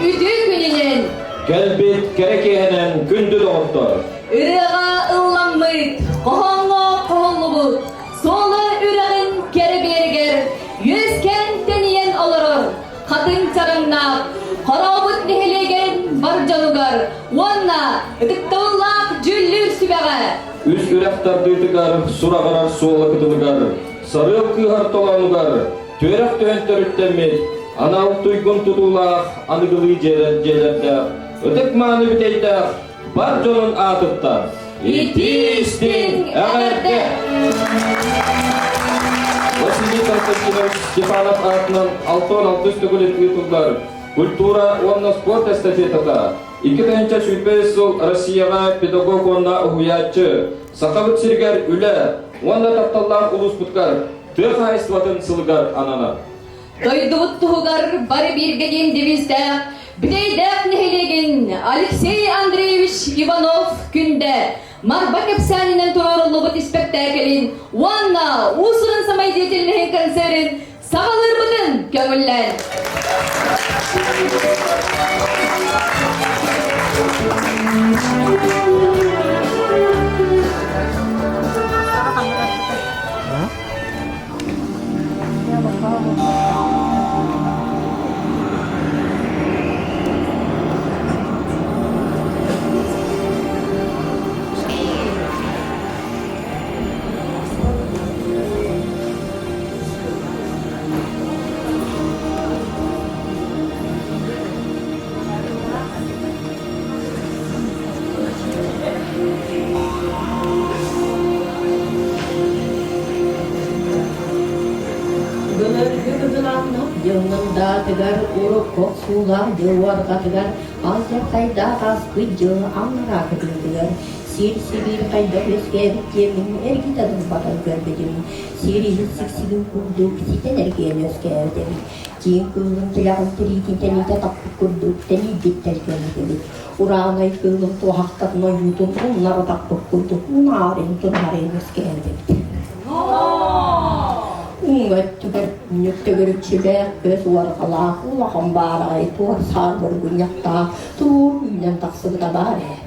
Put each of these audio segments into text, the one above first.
үтүө күнүнэн! Кэлбит кэрэ киэһэнэн күндү доҕоттор! Ырыаҕа ылламмыт, хоһооҥҥо хоһуллубут, Суола үрэҕин кэрэ биэригэр үөскээн тэнийэн олорор хатыҥ чараҥнаах Хорообут нэһилиэгин бар дьонугар уонна ытыктабыллаах дьүүллүүр сүбэҕэ Үс үрэх тардыытыгар сураҕырар суола кытылыгар, сарыал кыыһар толоонугар түөрэх түһэн төрүттэммит анал туйгун тутуулаах аныгылыы дьиэлэрдээх ытык-мааны бүтэйдээх бар дьонун аатыттан итии-истиҥ эҕэрдэ! Василий Константинович Степанов аатынан 66 төгүлүн ыытыллар культура уонна спорт эстафетата 2025 сыл Россияҕа педагог уонна уһуйааччы Сахабыт сиригэр үлэ уонна тапталлаах улууспутугар тыа хаһаайыстыбатын сылыгар ананар. Дойдубут туһугар бары бииргэ диэн девизтээх Бүтэйдээх нэһилиэгин Алексей Андреевич Иванов Күндэ Марба кэпсээнинэн туруоруллубут испэктээкилин уонна уус-уран самодеятельноһын концерын саҕалыырбытын көҥүллээн. Былыргы быгыланнах дьыллын даатыгар урукку охсуулаах дьыл уорҕатыгар алдьархайдаах ааспыт дьыл аллараа кытыытыгар сир сибиир хайдах үөскээбит диэммин эргитэ дулбатан көрбүтүм. Сир иһин сиксигин курдук ситэн эргийэн үөскээбит эбит. Тииҥ кыылын тилэҕин тириитин тэниитэ таппыт курдук тэнийбит тэлгэммит эбит. Ураанай кыылын туоһахтатын ойуутун умнара таппыт курдук унаарыйан тунаарыйан үөскээбит эбит. Уҥа өттүгэр төгүрүччүлээх көс уорҕалаах улахан баараҕай туор саар бургунньахтаах туруор үүнэн тахсыбыта баар ээ.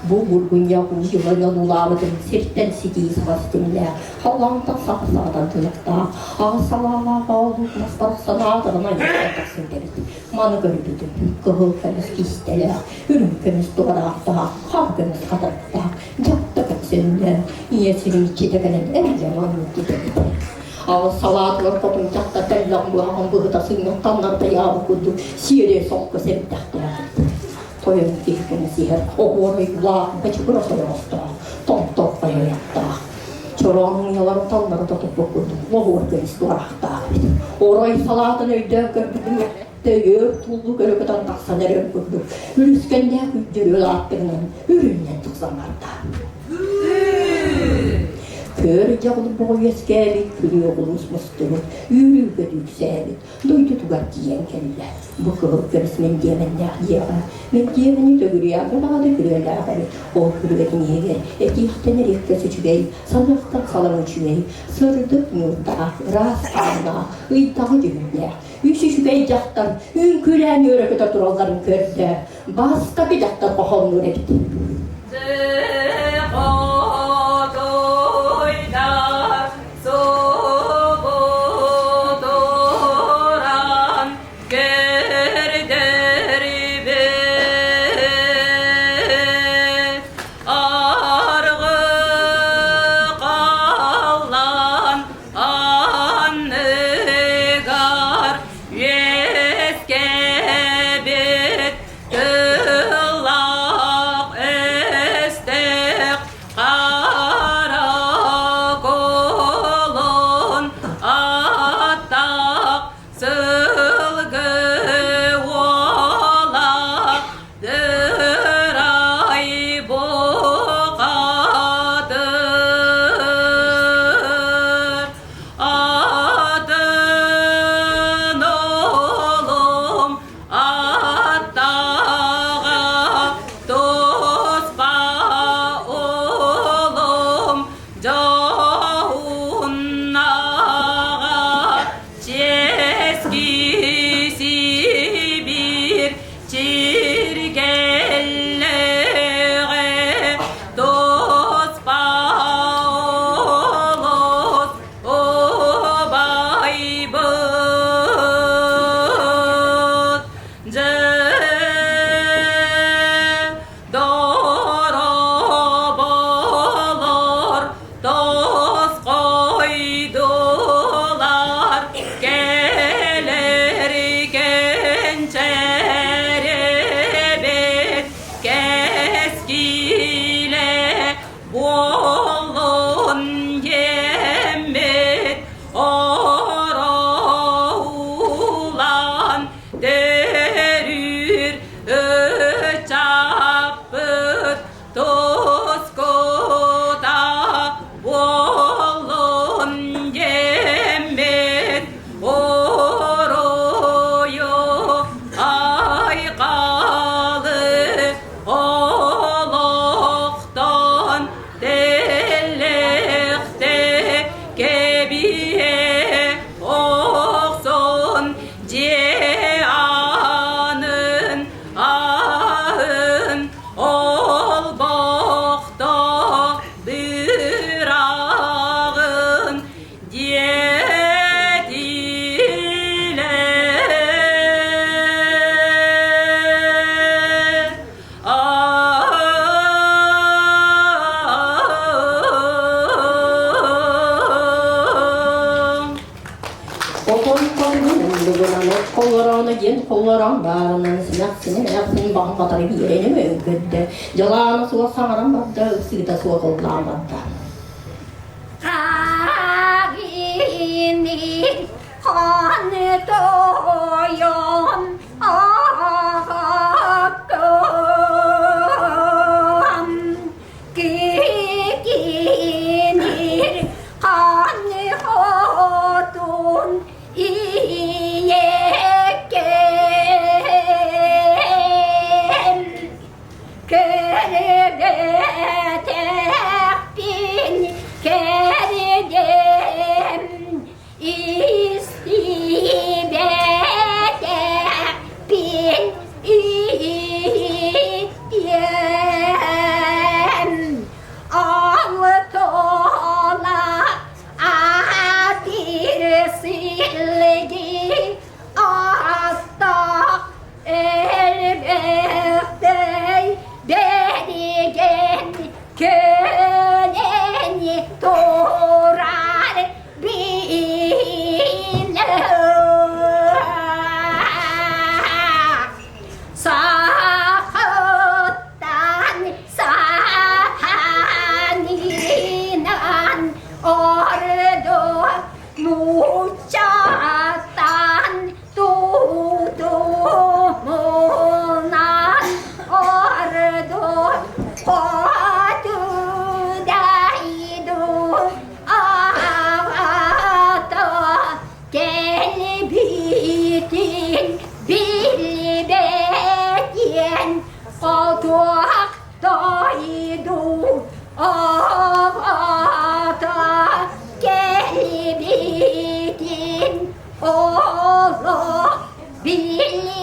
Бу бургунньах уу дьылынан улаабытын сиртэн ситии саҕас тимнээх, халлаантан саха саҕатан тыйахтаах, аҕыс салаалаах оолук мас барахсан аатыран айылҕа тахсан кэлбит. Маны көрбүтүм, кыһыл көмүс киистэлээх, үрүҥ көмүс туораахтаах, хара көмүс хатырыктаах, дьахта көпсөннөөх, ийэ сирин иччитэ кэлэн эрдэ маннык диэбит. Аҕыс салаатыгар хотун дьахтар тэллэх быһаҕын быһыта сыҥнан таннар тайаабыт курдук сиэрэй солко сэбирдэхтээх эбит. Тойон киһи көмүс иһэр оһуорайдаах, бачыгырас ойоҕостоох, томторхой айахтаах. Чороон уйаларын таллара тотуппут курдук лоһуор көмүс туораахтаах эбит. Орой салаатын өйдөөн көрбүтүм төйөр туллук өрө көтөн тахсан эрэр курдук үлүскэннээх үддөрүөл ааттыгынан үрүннэн тахсан барда. Көр дьаҕыл боҕо үөскээбит, күрүө улуус мустубут, үүрүүгэ үксээбит, дойдутугар тиийэн кэллэ. Бу кыһыл көмүс мэндиэмэннээх дьиэҕэ мэндиэмэни төгүрүйээҕи даҕаны күрүөлээх эбит. Ол күрүөтүн иһигэр этиэхтэн эриэккэс үчүгэй, саныахтан салаҥ үчүгэй, сырдык ньуурдаах, ыраас хааннаах, ыйдаҕа дьүһүннээх, үс үчүгэй дьахтар үҥкүүлээн үөрэ көтө туралларын көрдө. Бастакы дьахтар хоһооннуур эбит. Субутуран көрдөрбүт аргы халлаан анныгар үөскээбит тыллаах. Уонна диэн холлорон баарынан симэхсин эмээхсин баҕын батары биэрэн өҥөйөн көрдө. Дьалаана суох саҥаран барда, ыксыыта суох ыллаан барда. Хагини хан тойон ағаккам кикинир хан хотун иекем Кэрдэтээхпин кэрдэм истибэтэхпин иһиттиэм Алтола атыр силги астах Элбэхтэй бэригэн көлени турар билэ Сахаттан саханинан ордо нууччаттан Тутумунан ордун хотудайду аҕата кэлбитин билбэтиэн хотуох дойду аҕата кэлбитин Олох билбэтиэм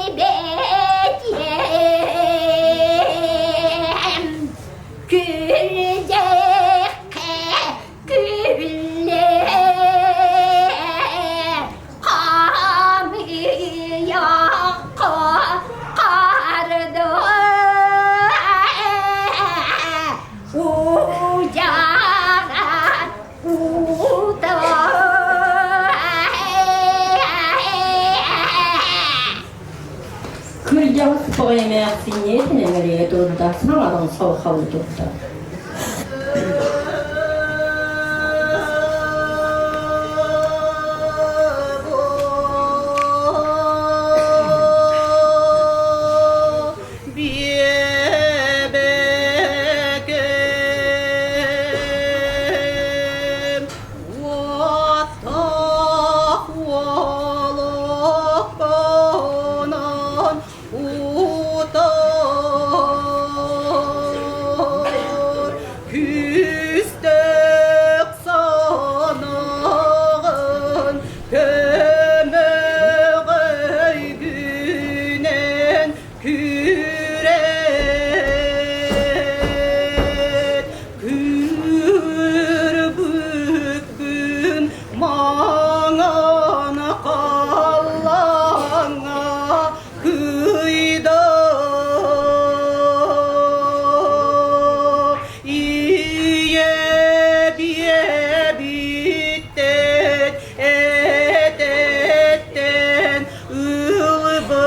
күлдэххэ күллэ хамыйахха харды удьаҕа Кырдьаҕас тоҕо эмээхсинниэтин эҥэрийэ турда, саҥаран салхалыы турда. Биэбэкэм уоттаах уолукпунан утар күүстээх санааҕын көмөҕөйгүнэн Күрэт күрбүккүн маҥан халлааҥҥа кыйда Ийэ биэбиттэн этэттэн ылбыт.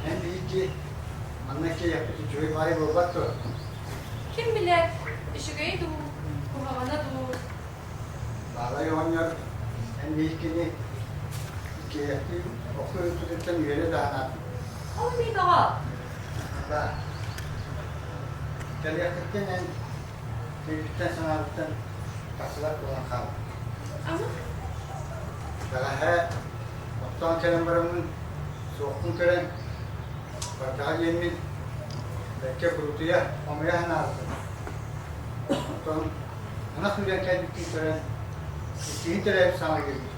Эн биһикки манна киэйэхпит үчүгэй баай буолбат дуо? Ким билэр, үчүгэй дуу, куһаҕана дуу? Баалай оҕонньор эн биһиккини киэйэхтии охто ыыппытыттан үөрэ да санаатым. Ол эмиэ тоҕо? Ба, кэлиэххиттэн эн өйбүттэн-санаабыттан тахсыбат буолан хаалбыт. Ама? Бэҕэһээ оттоон кэлэн бараммын суохпун көрөн, бардаҕа диэммин бэркэ курутуйа, хомуйа санаабытым. Оттон ынах үрэн кэлбиттии көрөн, иккиһин төрөөбүт саҥа кэлбит.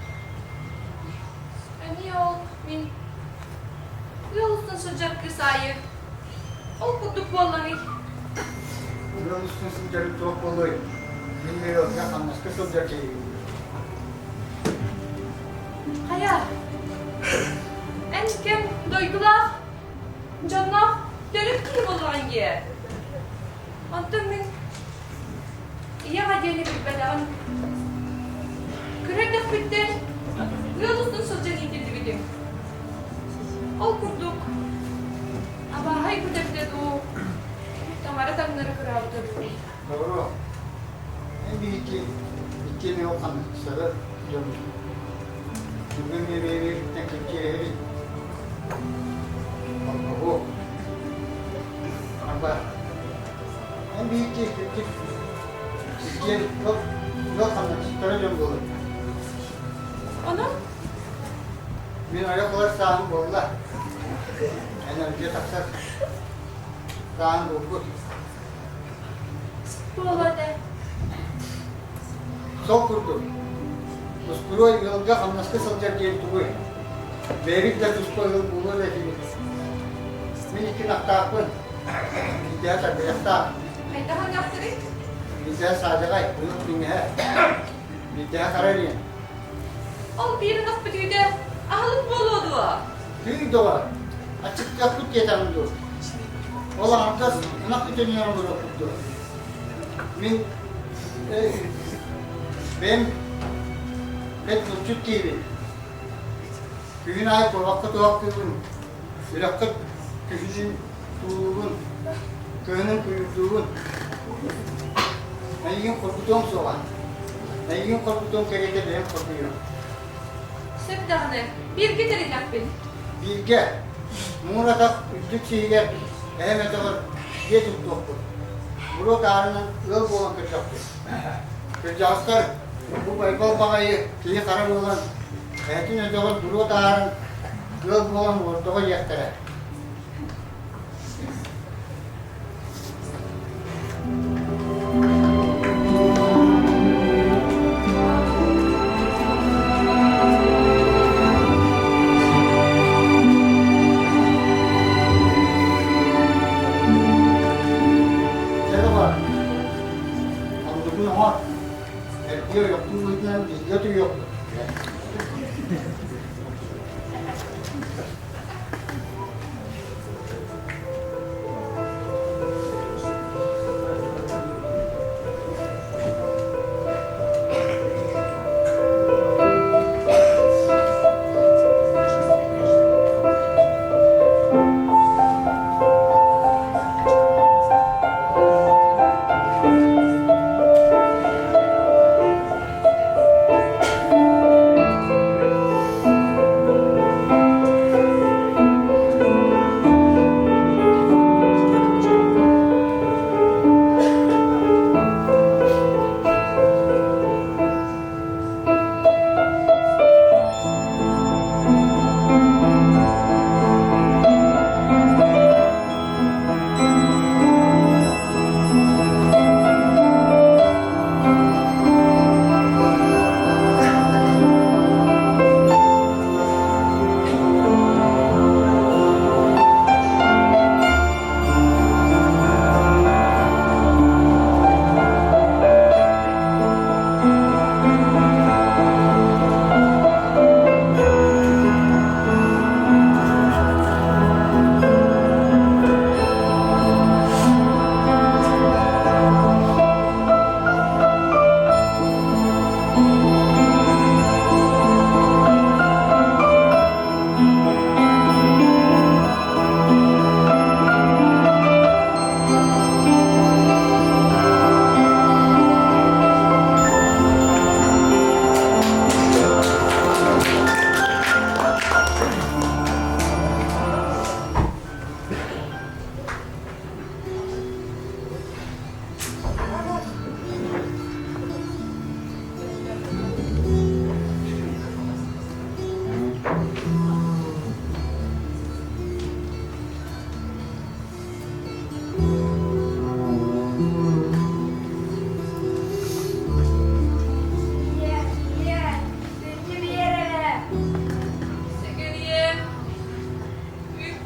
Эмиэ ол мин ыал устун сылдьар кыыс аайы ол курдук буоллаҥый? Ыал устун сылдьарым туох буолуой? Мин ыалга хамнаска сылдьар киһибин. Хайа, эн кэм дойдулаах, дьонноох төрүт киһи буоллаҕыҥ дии. Онтон мин ийэҕэ диэни билбэтэҕим. Кыра эрдэхпиттэн ыал устун сылдьан иитиллибитим. Ол курдук, абааһы күтэбитэ дуу, таҥара таҥнары кыраабыта дуу. Доҕоруо, эн биһикки иккиэн ол ханнык дьоммут. Бүгүн бэйэбититтэн кимчиэһэбит. Холбоһуо. Арба, эн биһикки кырдьык иккиэн ыал хамначчыттара дьон буолар. Онон? Мин ойох ылар сааһым буолла. Эн өлгө тахсар сааһым буолбут. Буолуо этэ. Сол курдук, устуруой ыалга хамнаска сылдьар диэн тугуй? Бэйэбит да туспа ыал буолуо да этибит. Мин икки ынахтаахпын. Биирдэһэ тарбыйахтаах. Хайдах ынахтарый? Биирдэһэ саадьаҕай, ынах тиҥэһэ. Биирдэһэ хара эриэн. Ол биир ынах бүтүүтэ аһылык буолуо дуо? Тыый доҕор, аччыктыахпыт диэтэҕим дуо? Ол аҥардас ынах бүтүнүнэн олоруохпут дуо? Мин бэйэм бэт булчут киһибин. Күһүн аайы куобахха туһахтыыбын, үрэххэ күһүнүн туулуубун, кыһынын куйуурдуубун. Эйигин хоргутуом суоҕа. Эйигин хоргутуом кэриэтэ бэйэм хоргуйуом. Сөп даҕаны, бииргэ тэриннэхпин. Бииргэ, муҥур атах үрдүк сиһигэр эһэм өтөҕөр дьиэ туттуохпут. Буруо таарынан ыал буолан көрдөхпүт. Кырдьаҕастар бу Байбал баҕайы киһи хара буолан, эһэтин өтөҕөр буруо таһааран ыал буолан олордоҕо диэхтэрэ. Чэ доҕор, оннугун оҥор, эрдиэ ойохтуу быһыытынан бииргэ утуйуохпут.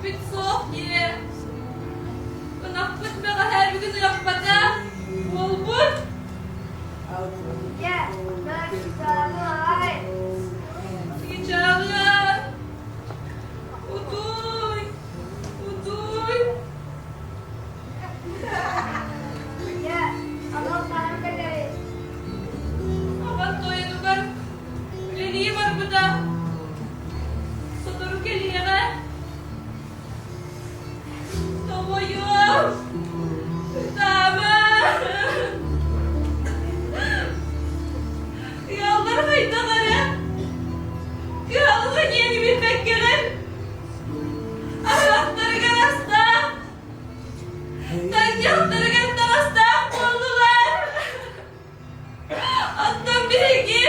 Үүппүт суох дии. Ынахпыт бэҕэһээ бүгүн ыаппата. Буолбут. Чыычааҕыам, утуй, утуй. Аҕам тойонугар үлэлии барбыта. Сотору кэлиэҕэ. Тоҕойуом! Ытаама! Ыаллар хайдах эрэ кыһалҕа диэни билбэккэлэр аһыахтарыгар астаах, таҥньахтарыгар таҥастаах буоллулар. Оттон биһиги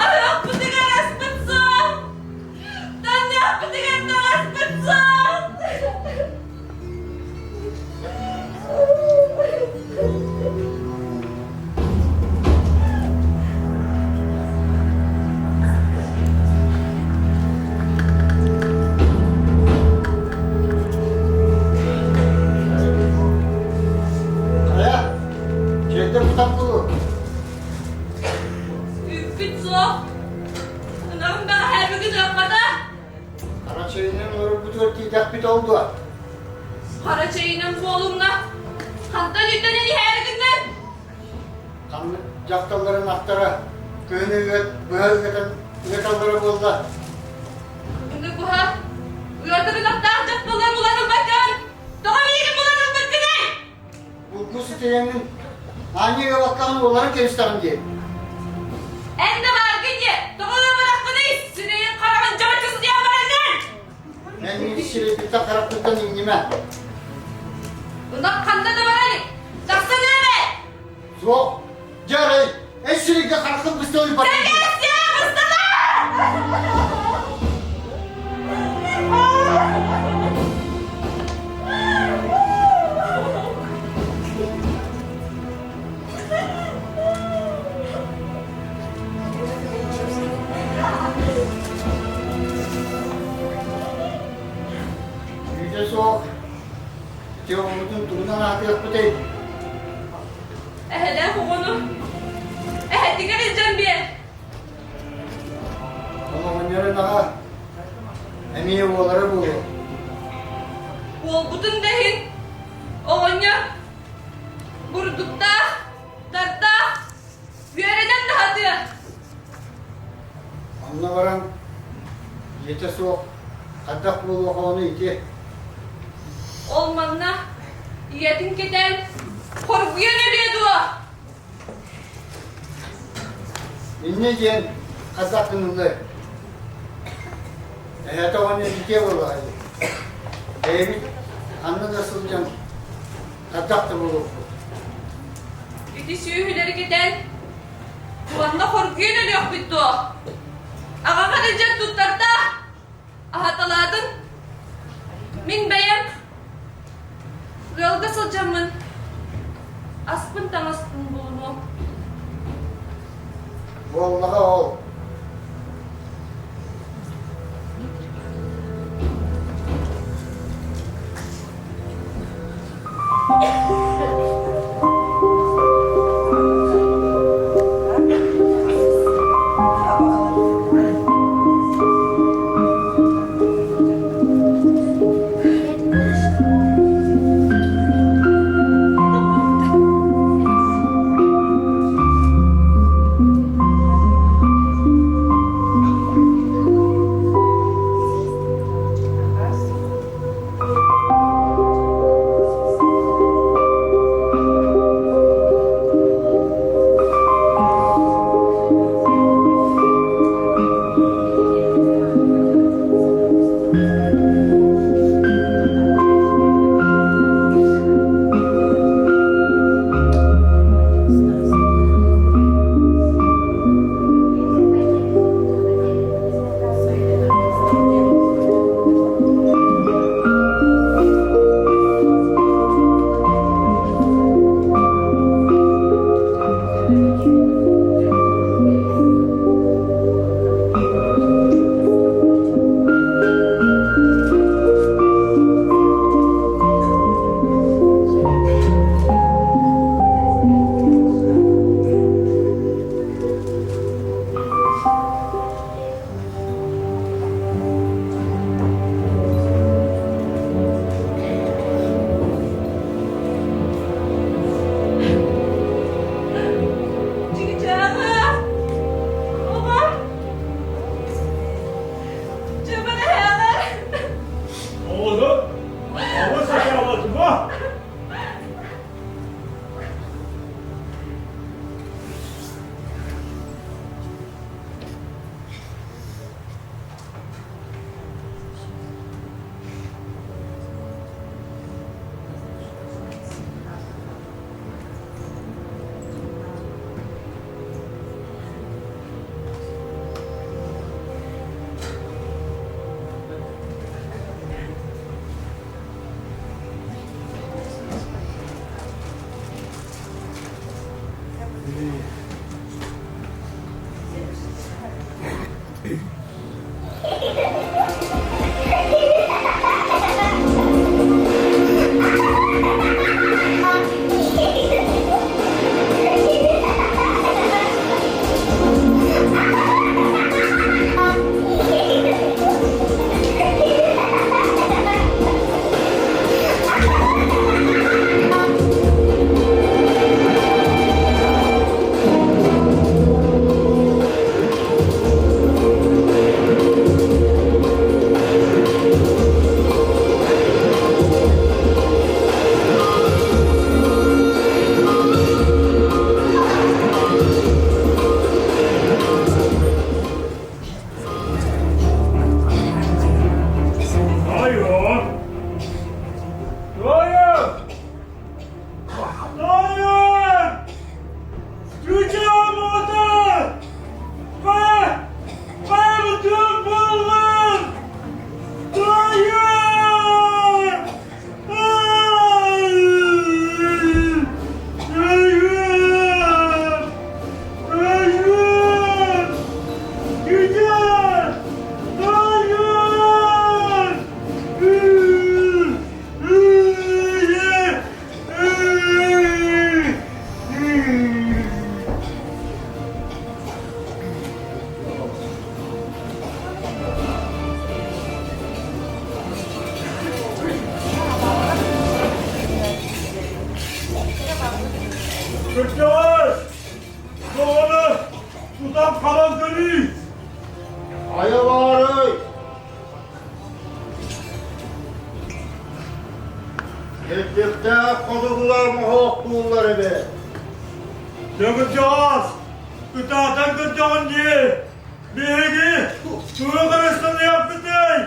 аһыахпытыгар аспыт суох, таҥньахпытыгар таҥаспыт суох. Хайа, Чэйдэ кутан кулу. Үүппүт суох. Ынаҕым бэҕэһээ бүгүн ыаппата. Хара чэйинэн олорбутугар тиийдэхпит ол дуо? Хара чэйинэн буолумна. Хантан үттэнэн иһээри гыннын? Ханнык дьахталларын ахтара кыһыны ыат, быһа ыатан ыаталлара буолла. Кыһыны быһа ыатар ынахтаах дьахталлар булан ылбаккын. Тоҕо миигин булан ылбыккыный? Булгу ситиһэҥҥин аанньа ыабаккаҕын уолларын кэбистэҕин дии. Эн да бааргын дии, тоҕо ыабатахпыный? Сирэйин хараҕын дьабаччы сытыйан бараннар! Эн миигин сирэйбиттэн харахпыттан иҥнимэ. Ынах ханна да барар, тахсан ыам ээ! Суох, дьэ арай, эн сирэйгэ хараххын быста уйбатыҥ дии. Тэгэс быстала! Үүтэ суох, ити оҕобутун тугунан аатыахпытый? Эһэлээх оҕону эһэтигэр илдьэн биэр. Оҕонньорун аҕа эмиэ уолара буолуо. Буолбутун да иһин оҕонньор бурдуктаах, тартаах, үөрэнэн да сатыа. Онно баран ийэтэ суох хайдах буолуох оҕону ити? Ол манна ийэтин кэтээн хоргуйан өлүө дуо? Инньэ диэн хайдах гыныллар? Эһээтэ оҕонньор итиэ буоллаҕа дии. Бэйэбит ханна да сылдьан хайдах да буолуохпут. Ити сүөһүлэри кэтээн уонна хоргуйан өлүөхпүт дуо? Аҕаҕар илдьэн туттарда, аһаталаатын. Мин бэйэм ыалга сылдьаммын аспын-таҥаспын булунуом. Буоллаҕа ол. Кырдьаҕас! Оҕону тутан хабан көрүүй! Хайа баарый? Кирдиктээх хотугулар моһуоктууллар эбит. Дьэ кырдьаҕас, кытаатан көрдөҕүн дии! Биһиги туох эрэ саныахпытый?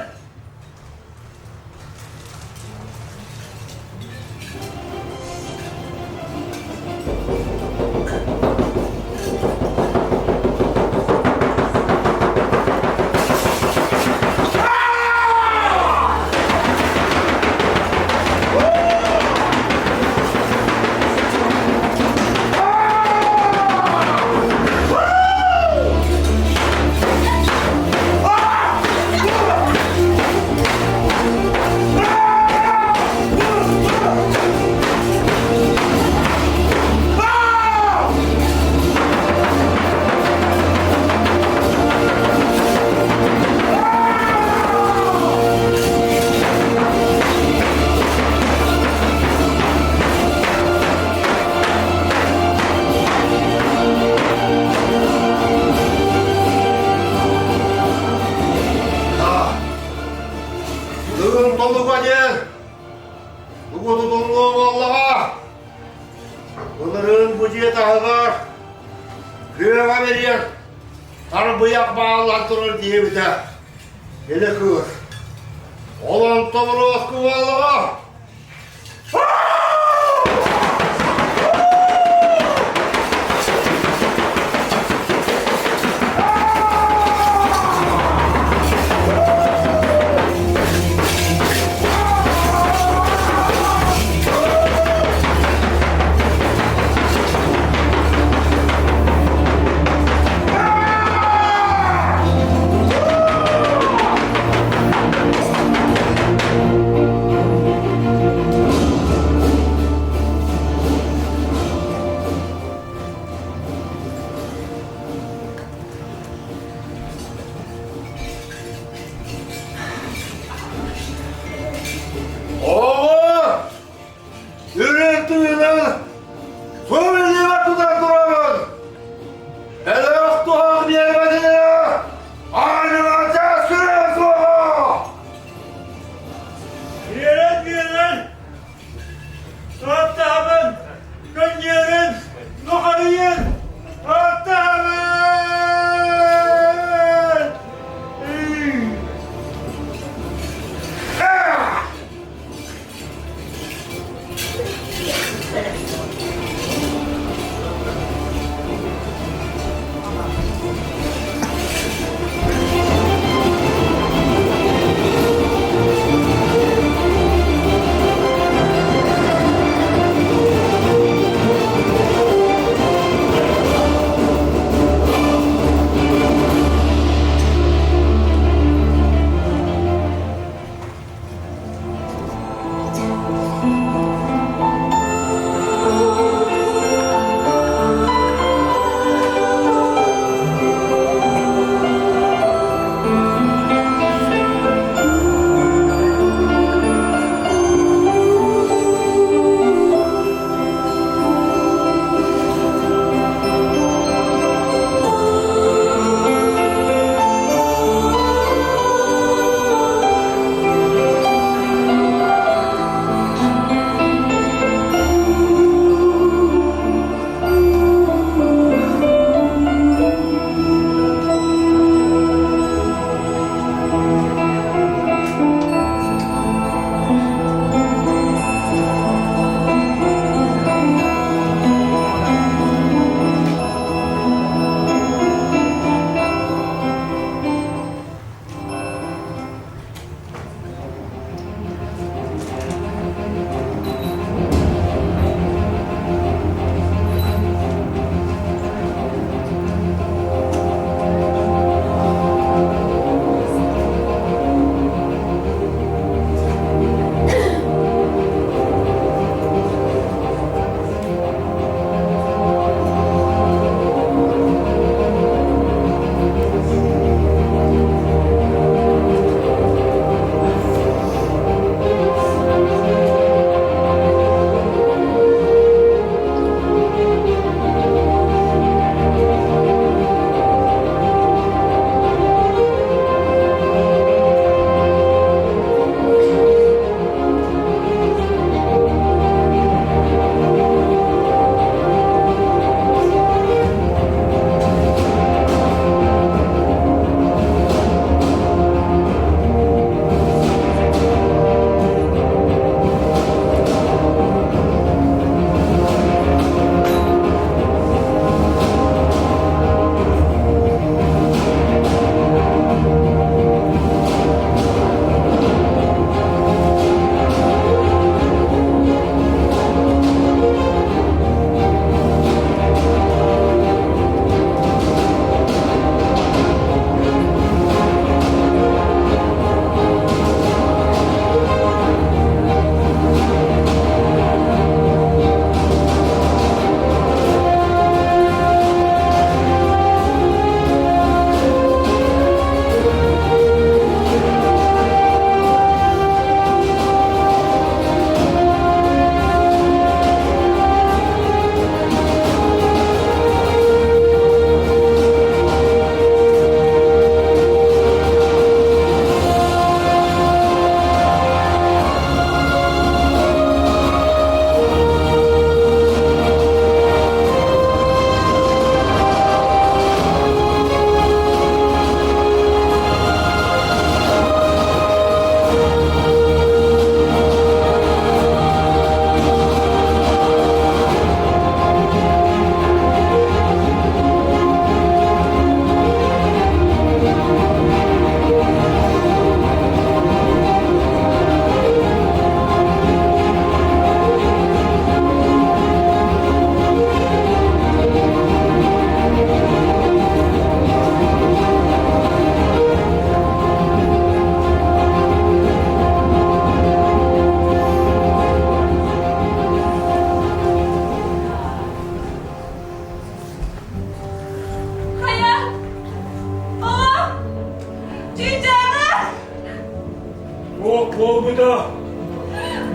Бүгүн толуга диэн тугу тутуллуо буоллаҕа. Былырыын бу дьиэ таһыгар күөҕэ бэриэр тарбыйах бааллан турар диэбитэ. Илэ кыыс. Ол онто буруоску буоллаҕа.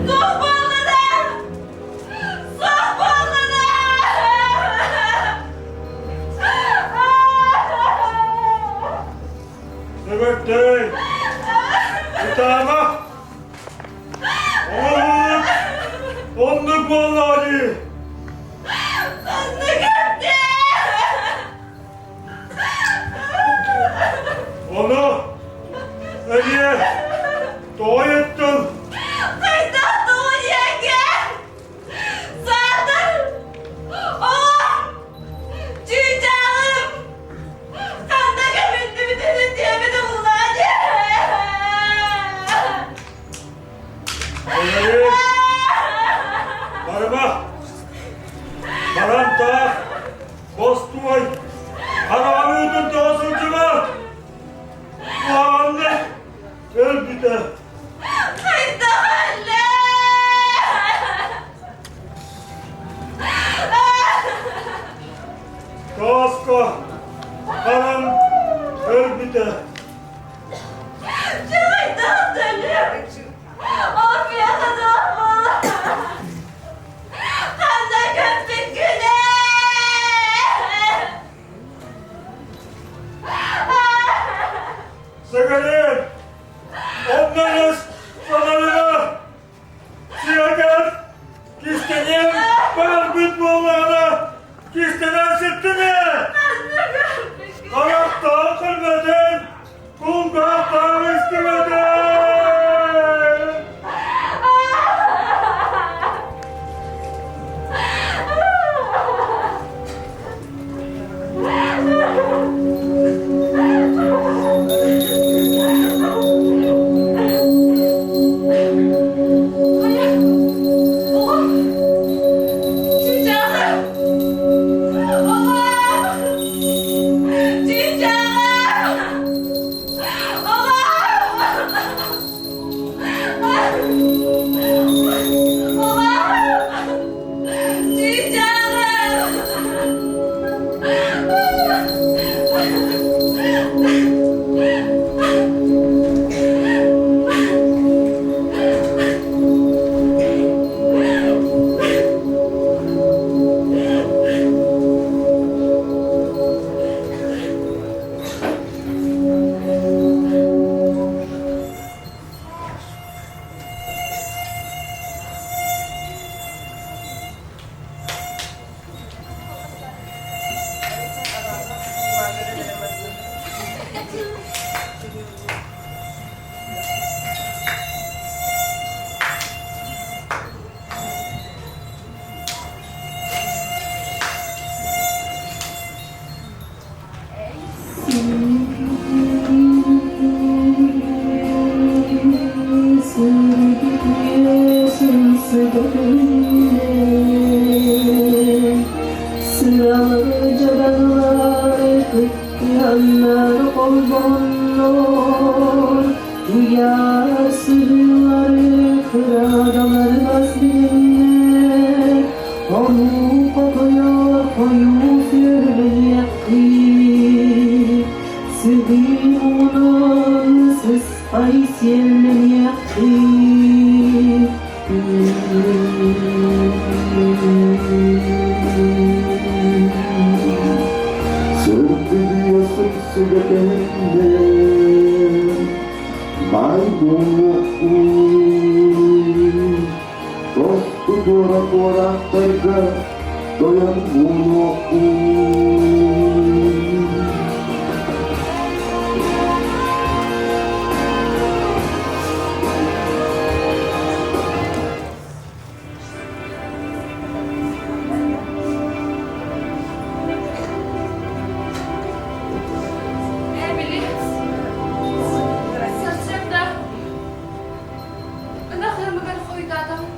Туох буоллуна? Суох буоллуна! Сэбэртэй! Ытаама! Оҕолор! Оннук буоллаҕа дии! Ханнык эрдэ? Ону эмиэ тоҕо еттің? Хайдах тоҕо диэҥҥэ? Саатар! Оҕом! Чыычааҕым! Ханна кэминнибитин диэбит уллаа дии! Эйэрин, барыма! Баран таах, бостуой, хараҕын уутун тоҕо сылдьыма! Куһаҕаннык өлбүтэ. Хайдах өллө? Тооско баран өлбүтэ. Хайдах өллө? Ол миэхэ туох буолла? Ханна көппүккүнүй? Сыгырыыр, оннунус санарына сиэгэр кистениэн барбыт буоллаҕына кистэнэн сыттын ээ! Харахтаах көрбөтүн, кулгаахтаах истибэтин! Хайа, оҕом, чыычааҕым, оҕом, чыычааҕым, оҕом! Сыралары дьадаҥылары кыттыһаннар холбоннор, Уйаар сыһыылары кыраадалары бас билиннэр, Хонуу хотойор хойуу сүөһүлэниэххит, Сыһыы муҥунан сыспай сиэллэниэххит. Сырдыгыйа сыпсыга кэһиннэ, баай буолуохпун, тосту туора туораахтарга тойон буолуохпун. Эмили, сарсыарда ынах ыамыгар хойутаатаҕым.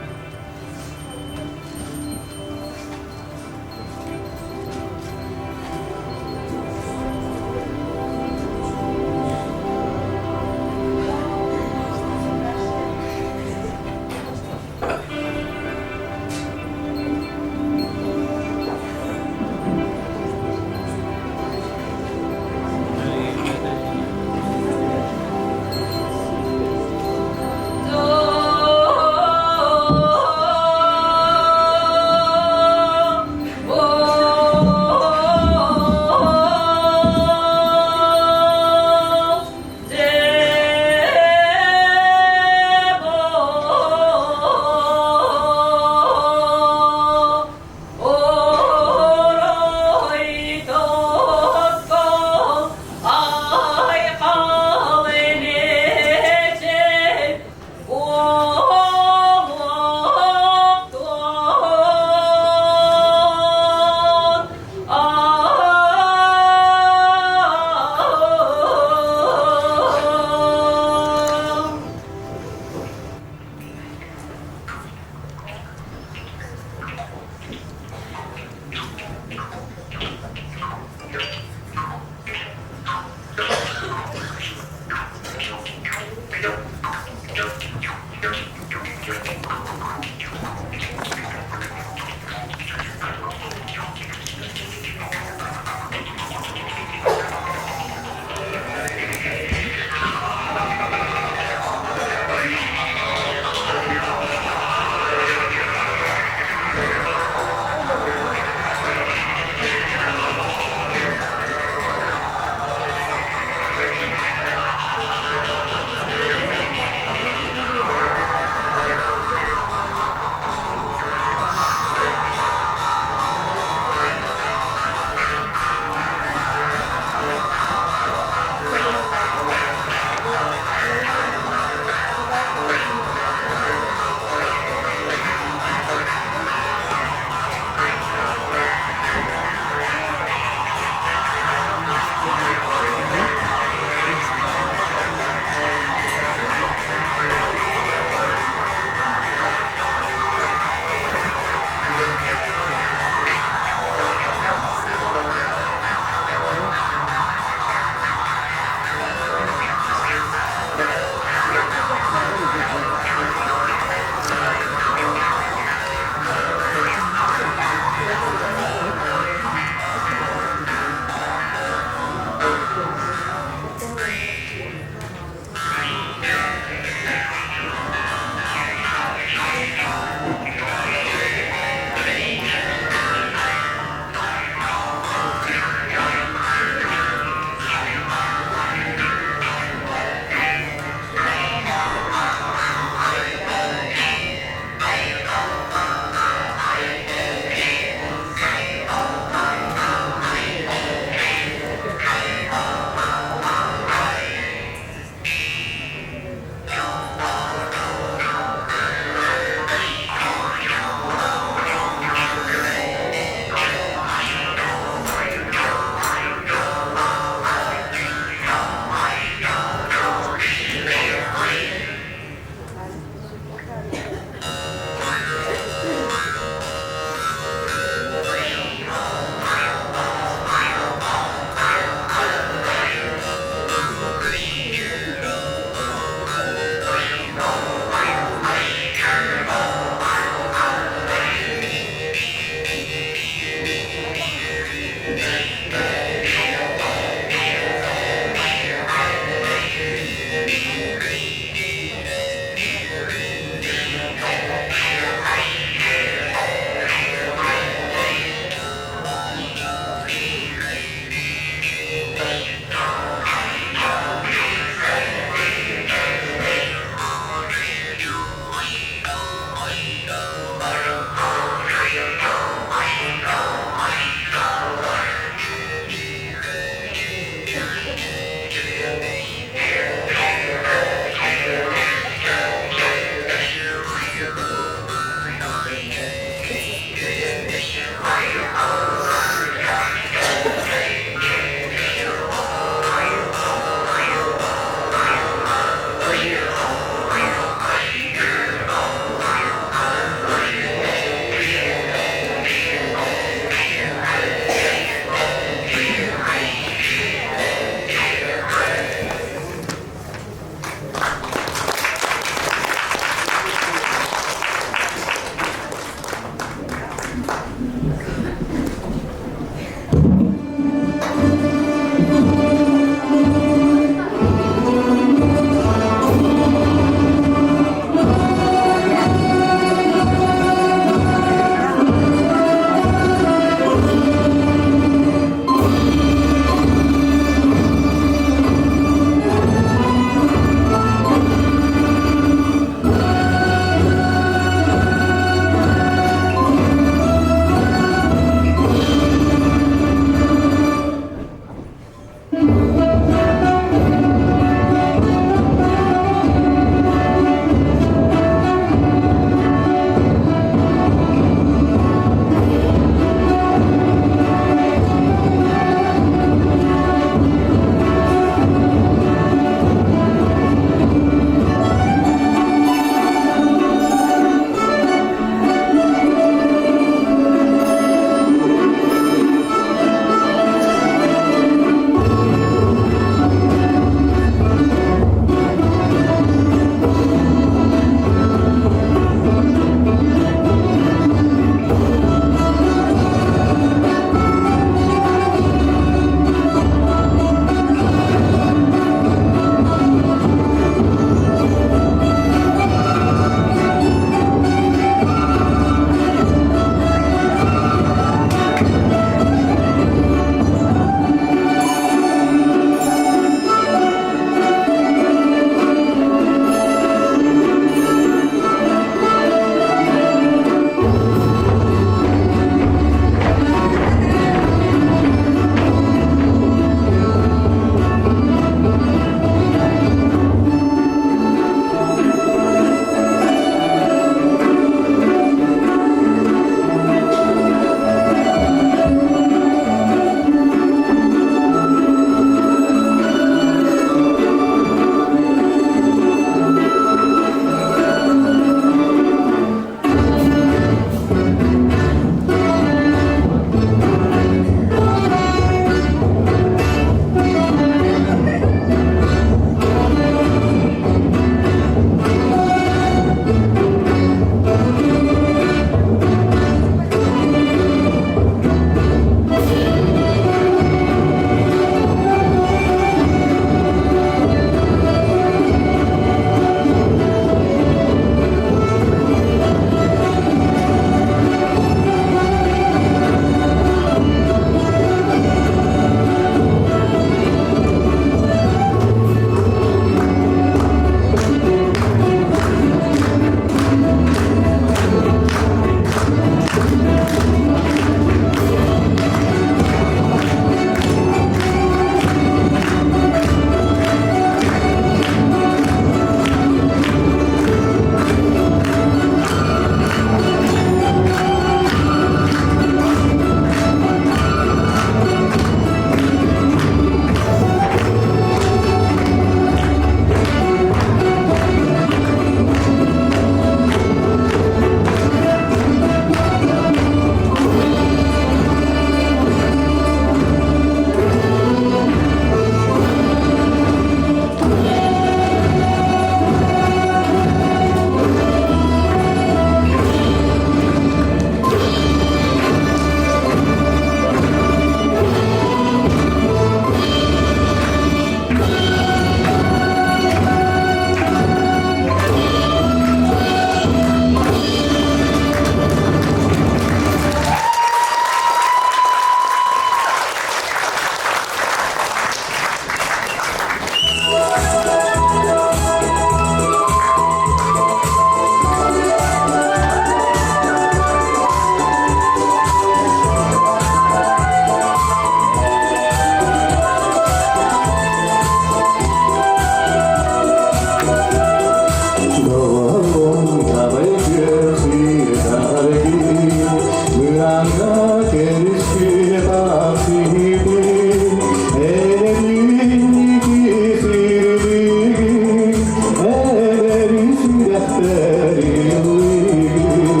Түгэхтэр ыллыыр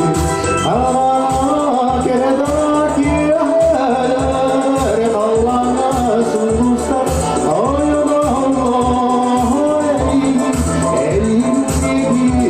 Ама кэрэ да киэһэлэр Халлааҥҥа сулустар ойолоһоллор Эйигин эйигин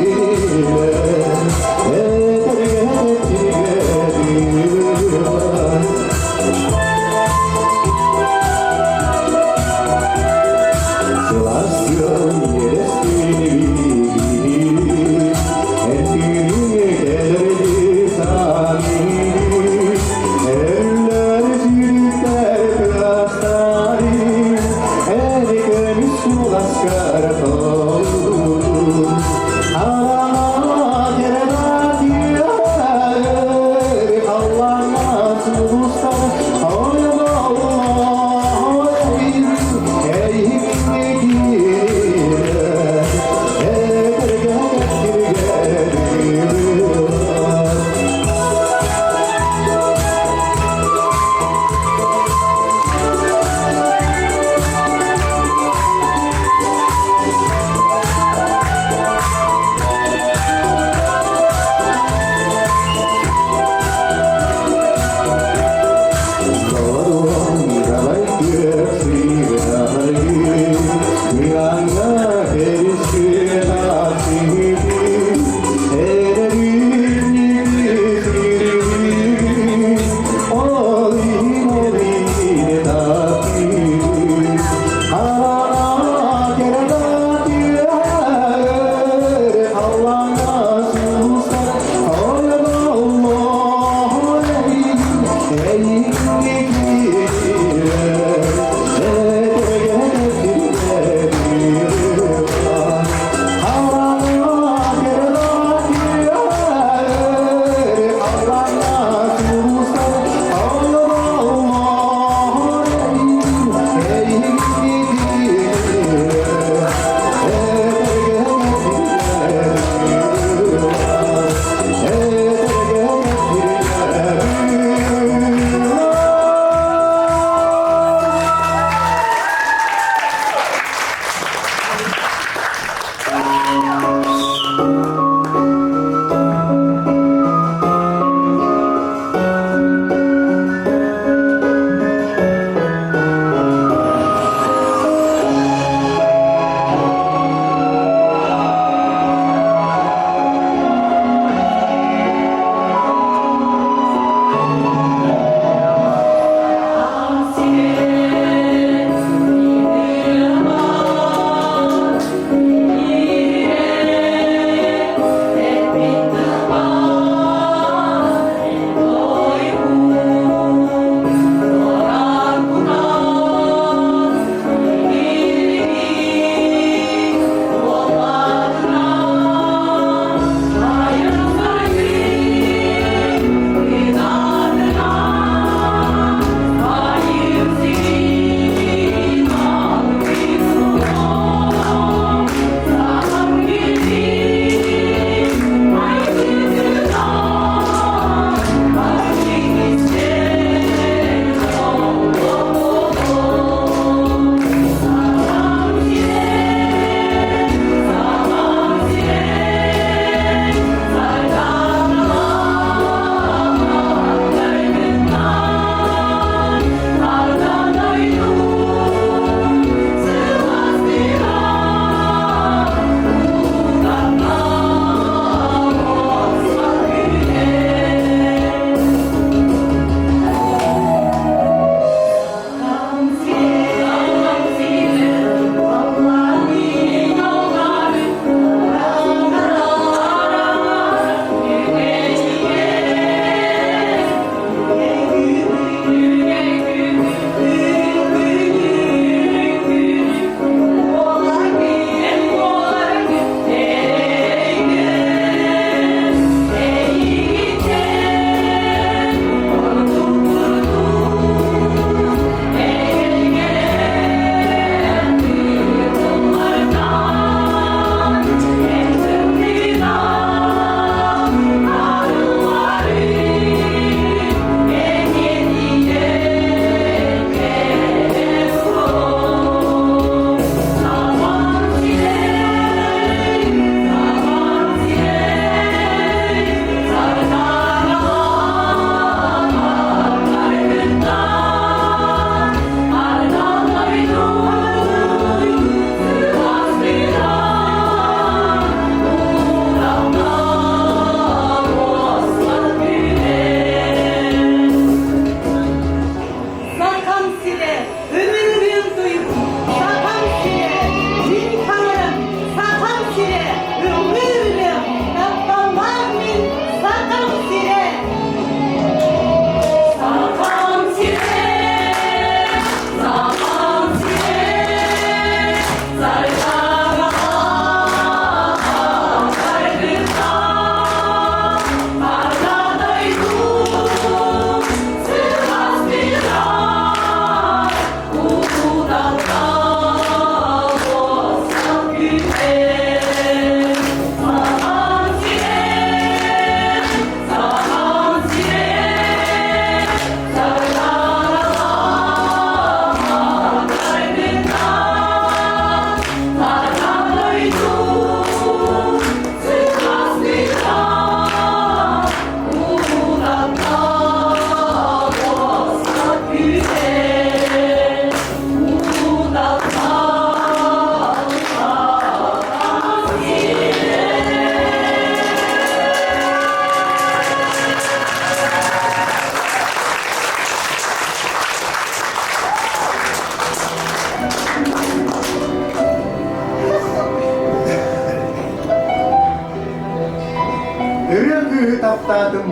Ырыа кыыһы таптаатым,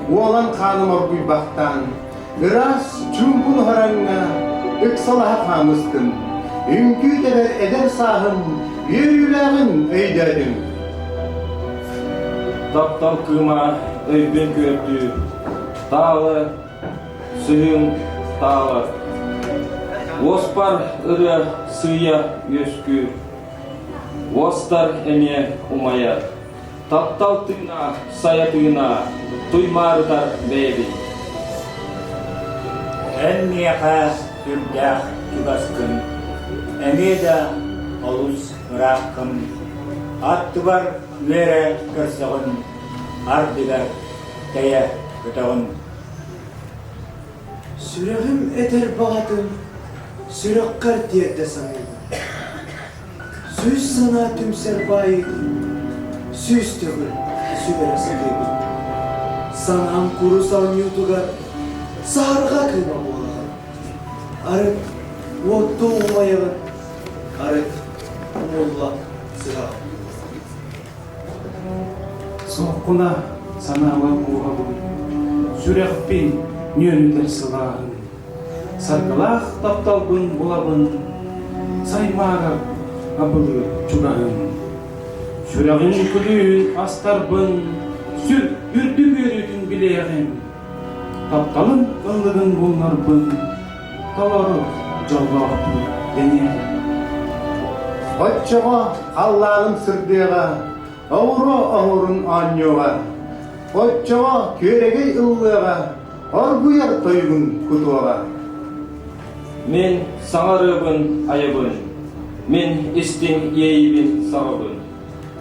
уолан хааным оргуйбахтаан, ыраас чуумпу нуһараҥҥа ыксалаһа хаамыстым. Үҥкүү тэбэр эдэр сааһым үөрүүлээҕин өйдөөтүм. Таптал кыыма өйбүн күөртүү, таалы сыһыым таалар. Уоспар ырыа сыыйа үөскүүр, уостар эмиэ умайар. Таптал тыына, сайа тыына, туймаарытар бэйэбин. Эн миэхэ сүрдээх чугаскын, эмиэ да олус ырааххын, аттыбар үөрэ көрсөҕүн, ардыгар тэйэ көтөҕүн. Сүрэҕим этэр баҕатын сүрэххэр тиэрдэ саныыбын. Сүүс санаа түмсэр баайыытын сүүс төгүл сүбэрэ сатыыбын. Санаам курус оонньуутугар саһарҕа кыыма буолаҕын. Арыт уоттуу умайаҕын, арыт умулла сыһаҕын. Суоххуна санаабар кууһабын, сүрэхпин нүөлүтэр сылааһын, саргылаах тапталбын булабын, саймаарар абылыыр чугаһын. Сүрэҕин күлүүһүн астарбын, сүр үрдүк үөрүүтүн билиэҕим, тапталым ыллыгын булларбын, толору дьоллоохпун дэниэҕим. Оччоҕо халлааным сырдыаҕа, оҕуруо оһуорун оонньуоҕа. Оччоҕо күөрэгэй ыллыаҕа, оргуйар тойугун кутуоҕа. Мин саҥарыабын айабын, мин истиҥ иэйиибин саҕабын,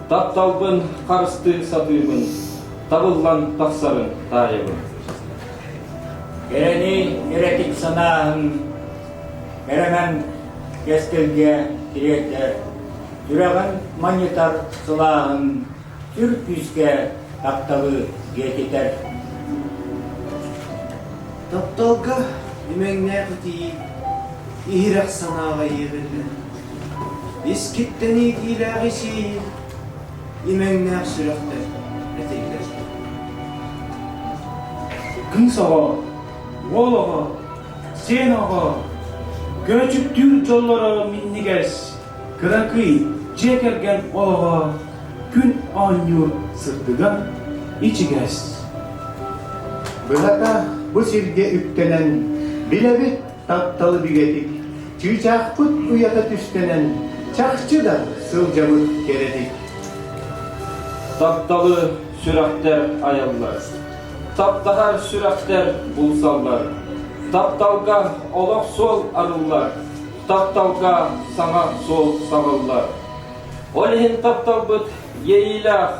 тапталбын харыстыы сатыыбын, табыллан тахсарын таайабын. Кэрэни кэрэтик санааһын, кэрэмэн кэскилгэ тириэрдэр, сүрэҕин манньытар сылааһын сүр күүскэ тапталы дьиэтитэр. Тапталга имэҥнээх итии, иһирэх санааҕа иэҕиллэр. Искиттэн иитиилээх исии, имэҥнээх сүрэхтэр этиллэр. Кыыс оҕо, уол оҕо, сиэн оҕо, көөчүктүүр дьоллоро минньигэс, кыракый дьиэ кэргэн олоҕо күн оонньуур сырдыга ичигэс. Быһата бу сиргэ үктэнэн, билэбит тапталы бигэтик, чыычаахпыт уйата түстэнэн, чахчы да сылдьабыт кэрэтик. Тапталы сүрэхтэр айаллар, таптаһар сүрэхтэр булсаллар, тапталга олох суол арыллар, тапталга саҥа суол саҕыллар. Ол иһин тапталбыт иэйиилээх,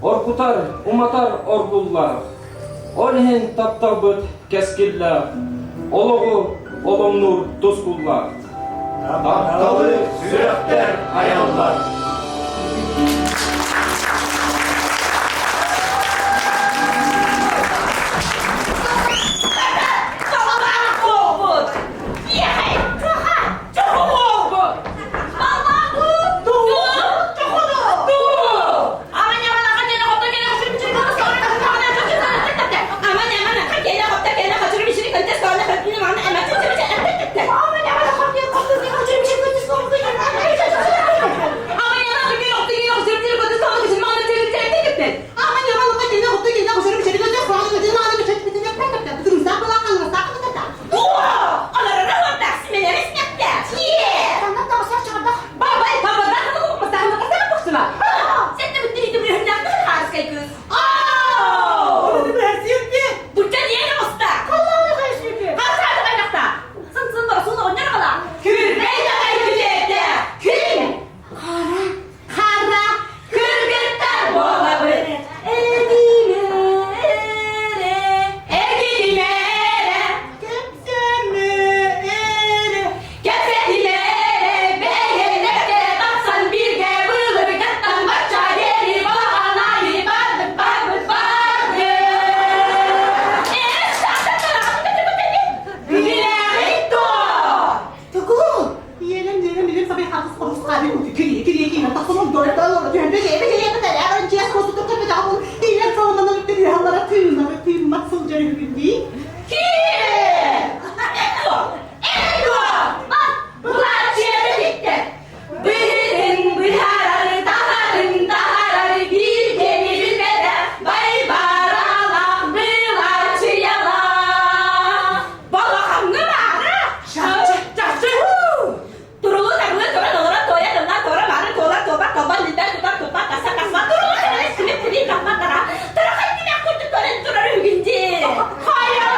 оргутар, уматар оргуллаах. Ол иһин тапталбыт кэскиллээх, олоҕу оломнуур тускуллаах. Тапталы сүрэхтэр айаллар. сылдьар үһүгүн дии? Киир! Эн дуо? Эн дуо? Былааччыйата тиктэ. Быһытын быһарар, таһарын таһарар, биир кэми билбэтэ, байбаралаах былааччыйалаах. Балахаҥҥа баара! Чахчы, чахчы! Турулу тарылы туран олорон туойа тыллаан туора маары туолар туолбат толбон лүтэн тутар туппат таса тасма турулу тарылы симик симик тахмат тара тарахай тимэх курдук көрөн турар үһүгүн дии. Хайа!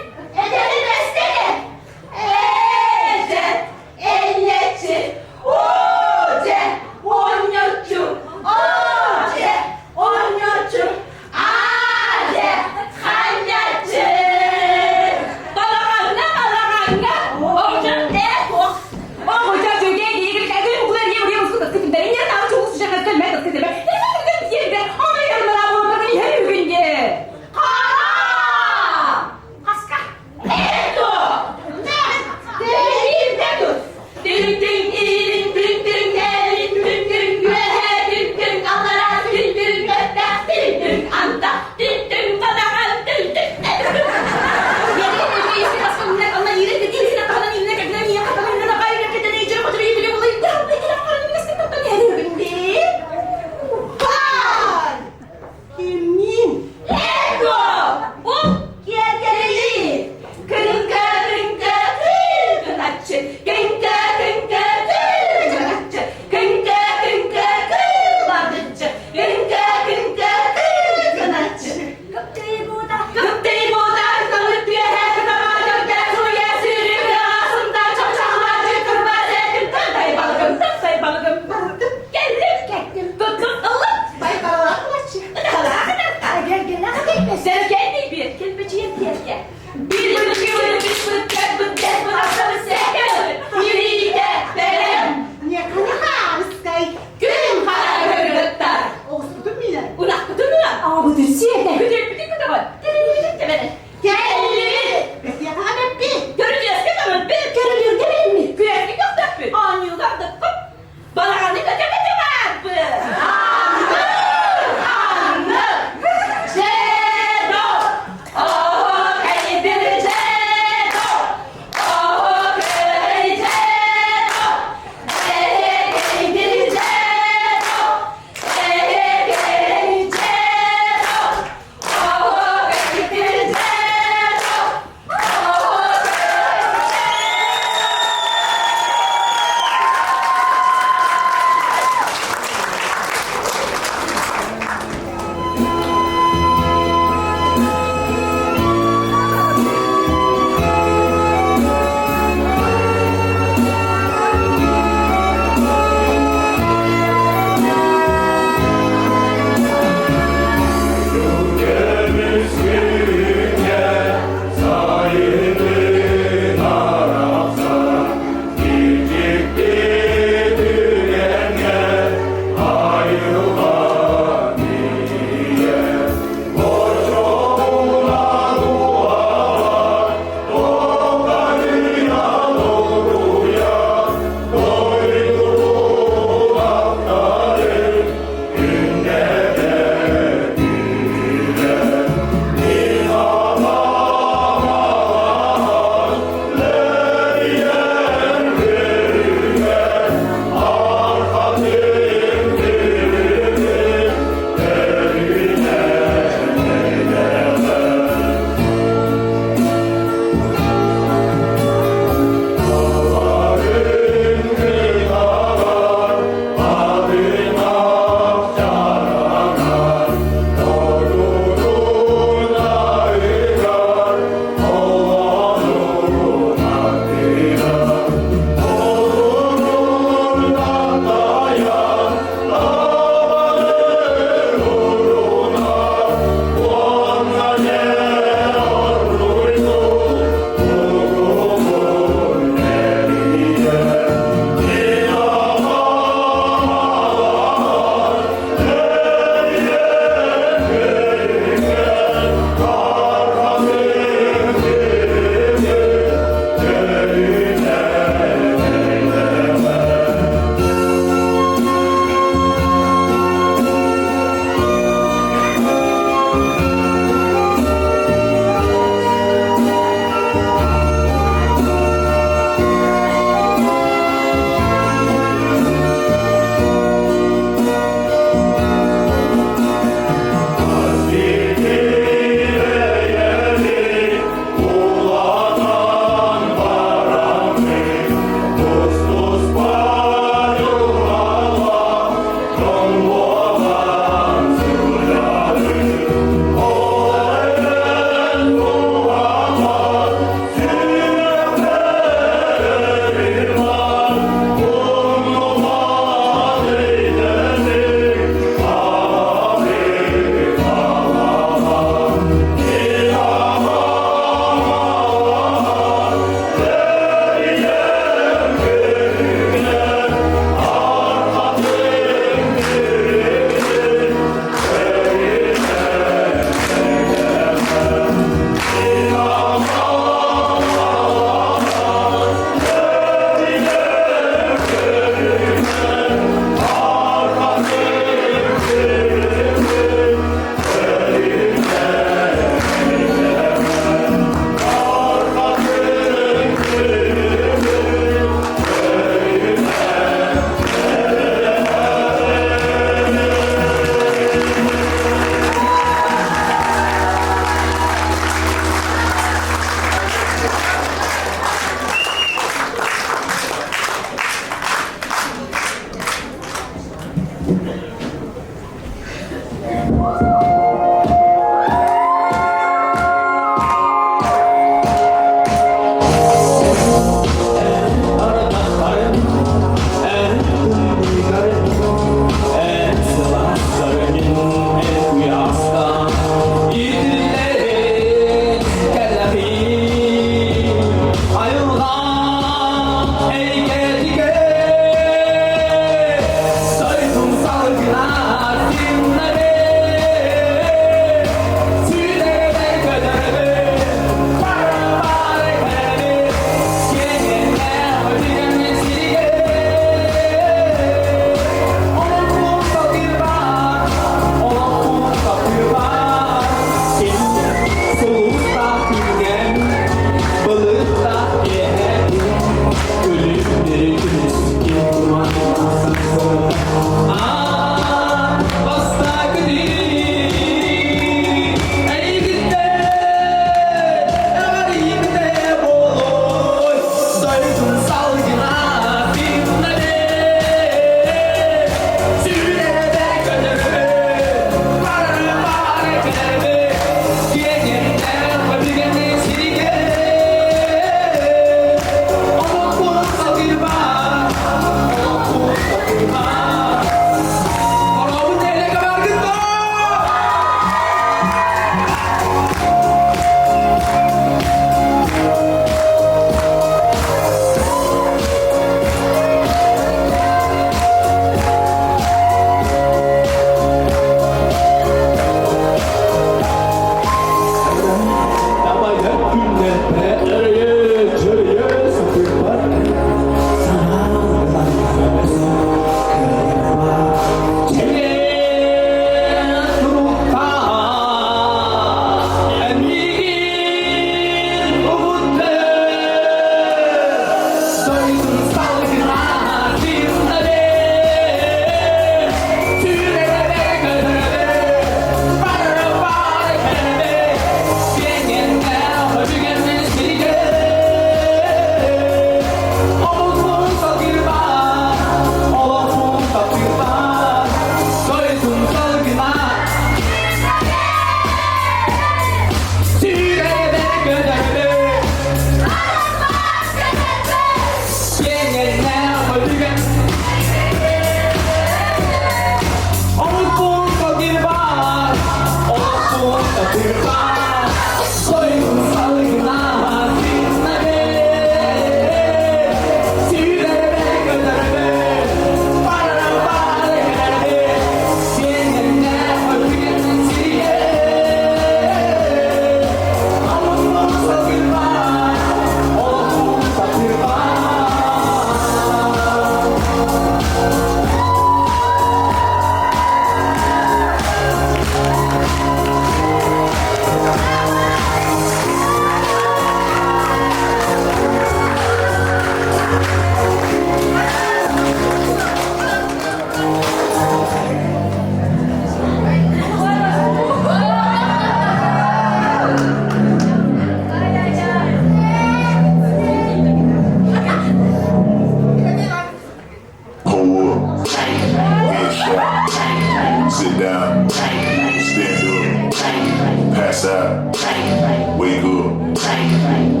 Wake up, faded,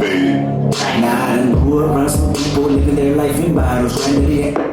faded. Now I done grew up around some people living their life in bottles, trying to get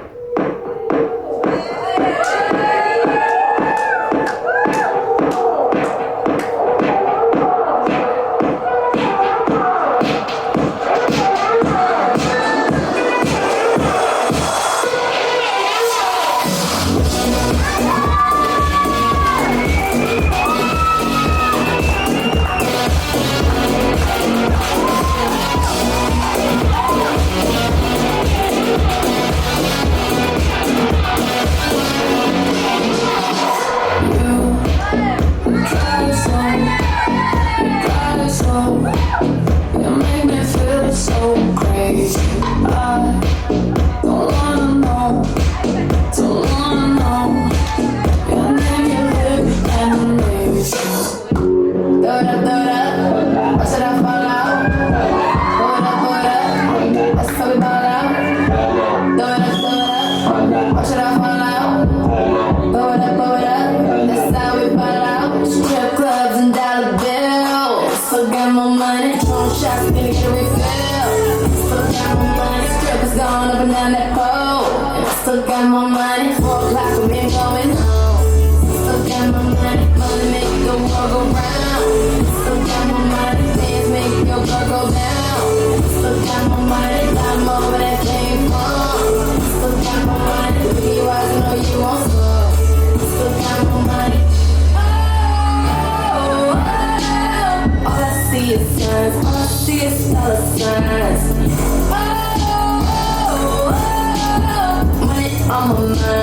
Try so, try so. You make me feel so crazy. I don't wanna know, don't wanna know. Your name, your lips, and amazing. Throw it up, throw it up. Watch it all fall out. Throw it up, throw it up. That's how we ball out. Throw it up, throw it up. Watch it all fall out. Throw it up, throw it up. That's how we ball out. Strip clubs and dollar bills. Still got more money. Drone shots, gonna get a refill. Still got more money. Strippers going up and down that pole. And I still got more money. 4 o'clock, I'm in going home. Still got my money. Money make the world go round. Still got my money. Fans make your girl go down. Still got my money. Got more where that came from. Still got my money. Look in your eyes, I know you want some. Still got my money. Oh, oh, all I see is signs. All I see is dollar signs. Oh, oh, oh, money on my mind.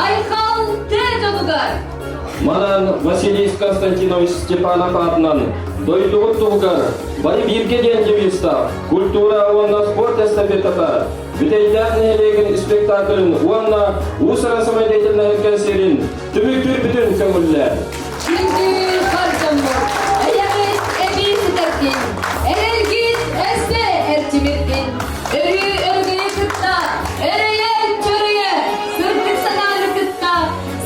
Айхал тыа дьонугар! Манан Василий Константинович Степанов аатынан дойдубут туһугар бары бииргэ диэн девизтаах культура уонна спорт эстафетата Бүтэйдээх нэһилиэгин спектаклын уонна уус-уран самодеятельнай кэнсиэрин түмүктүүрбүтүн көҥүллээн. Күндү бар дьоммут, эйэҕит эбии ситэрдин, эрэлгит өссө эрчимирдин, өрүү өрөгөйү кытта, өрөйө-чөрөйө, сырдык санааны кытта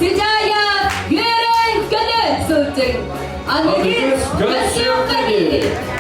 сыдьаайа үөрэн-көтө сылдьыҥ. Аныгыс көрсүөххэ диэри!